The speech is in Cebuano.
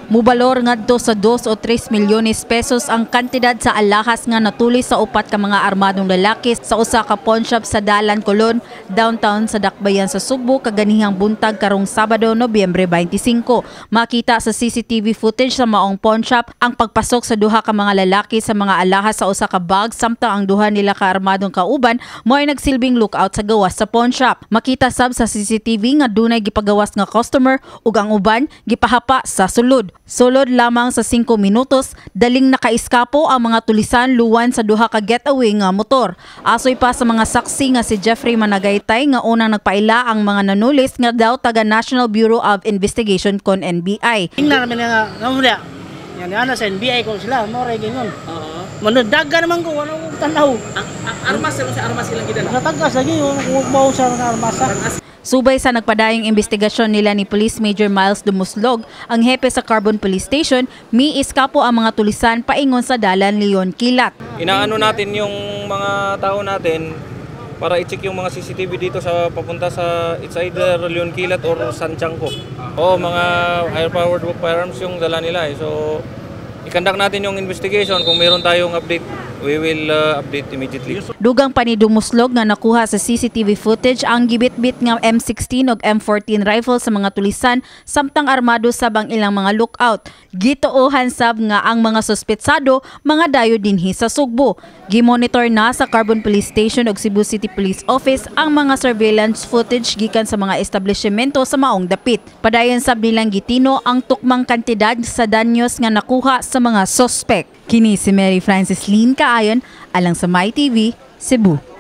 Mubalor ngadto sa 2 o 3 milyones pesos ang kantidad sa alahas nga natulis sa upat ka mga armadong lalaki sa usa ka pawn shop sa Dalan Colon, downtown sa Dakbayan sa Sugbo kaganihang buntag karong Sabado, Nobyembre 25. Makita sa CCTV footage sa maong pawn shop ang pagpasok sa duha ka mga lalaki sa mga alahas sa usa ka bag samtang ang duha nila ka armadong kauban mo'y nagsilbing lookout sa gawas sa pawn shop. Makita sab sa CCTV nga dunay gipagawas nga customer ug ang uban gipahapa sa sulod. Sulod lamang sa 5 minutos, daling nakaiskapo ang mga tulisan luwan sa duha ka getaway nga motor. Asoy pa sa mga saksi nga si Jeffrey Managaytay nga unang nagpaila ang mga nanulis nga daw taga National Bureau of Investigation kon NBI. Tingnan namin nga, nga yan ana sa NBI ko sila, mo ra gingon. Oo. Manundaga naman ko, wala ko tanaw. Ang armas sila sa armas silang gidala. Natagas lagi, mo sa armasa. Subay sa nagpadayong investigasyon nila ni Police Major Miles Dumuslog, ang hepe sa Carbon Police Station, mi-iskapo ang mga tulisan paingon sa Dalan Leon Kilat. Inaano natin yung mga tao natin para i-check yung mga CCTV dito sa papunta sa, it's either Leon Kilat or San Chanco. Oo, mga higher powered firearms yung dala nila eh. So, i-conduct natin yung investigation. Kung meron tayong update, we will update immediately. Dugang pa ni Dumuslog nga nakuha sa CCTV footage ang gibitbit nga M16 ug M14 rifle sa mga tulisan samtang armado sab ang ilang mga lookout. Gituohan sab nga ang mga suspetsado mga dayo dinhi sa Sugbo. Gimonitor na sa Carbon Police Station ug Cebu City Police Office ang mga surveillance footage gikan sa mga establishmento sa maong dapit. Padayon sab nilang gitino ang tukmang kantidad sa danyos nga nakuha sa mga suspect. Kini si Mary Francis Lynn Kaayon alang sa MyTV, Cebu.